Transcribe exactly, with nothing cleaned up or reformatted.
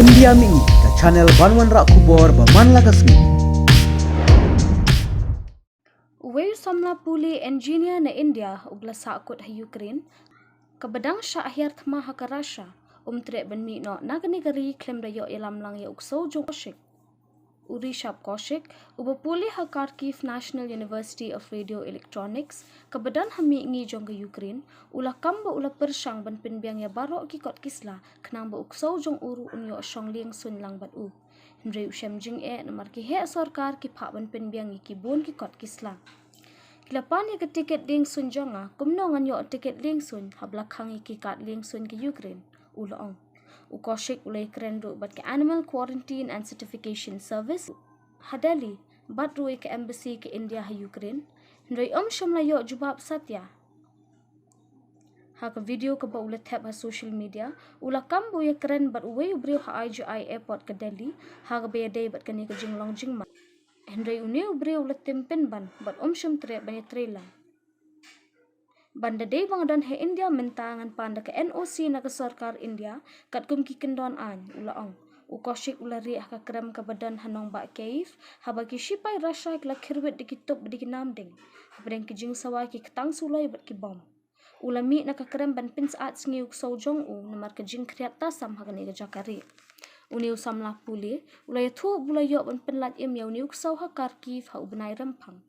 India Mini, ka channel ban wanrah khubor ba man la ka sngi. Uwei u samla pule engineer na India u ba la sahkut ha Ukraine, ka ba dang shah hiar thma ha ka Russia, um treh ban mih noh na kane ka ri khlem da ïoh ïalam lang ïa u ksew jong u Kaushik. U Rishabh Kaushik, u ba pule ha Kharkiv National University of Radio Electronics, ka ba don ha mihngi jong ka Ukraine, u la kam ba u la pyrshang ban pynbiang ïa baroh ki kot ki sla, khnang ba u ksew jong u ruh un ïoh shong lieng suiñ lang bad u. Hynrei u shem jingeh namar ki heh sorkar ki phah ban pynbiang ïa ki bun ki kot ki sla. Ki la pan ïa ka tiket lieng suiñ jong nga, kumno ngan ïoh tiket lieng suiñ, haba la khang ïa ki kad lieng suiñ ka Ukraine, u la ong. U Kaushik u la ïakren ruh bad ka Animal Quarantine and Certification Service ha Delhi, bad ruh ïa ka embassy ka India ha Ukraine. Hynrei um shym la ïoh jubab satia. Ha ka video kaba u la thep ha social media, u la kam ba u ïakren bad uwei u briew ha I G I Airport ka Delhi, ha kaba ïadei bad kane ka jinglong jingman. Hynrei une u briew u la tim pynban bad um shym treh ban ïatrei lang. Ban da dei ba nga don ha India mynta ngan pan da ka N O C na ka sorkar India, katkum ki kyndon aiñ, u la ong. U Kaushik u la rieh ha ka krem kaba don ha nongbah Kyiv, haba ki shipai Russia ki la khyrwit da ki tup bad da ki nam ding. Hapdeng ki jingsawa ki ktang suloi bad ki bom. U la mih na ka krem ban pynsyaid sngi u ksew jong u namar ka jingkhriat tasam ha kane ka jaka rieh. Une u samla pule, u la ïathuh ba u la ïoh ban pynlait im ïa une u ksew ha Kharkiv ha u bnai Rymphang.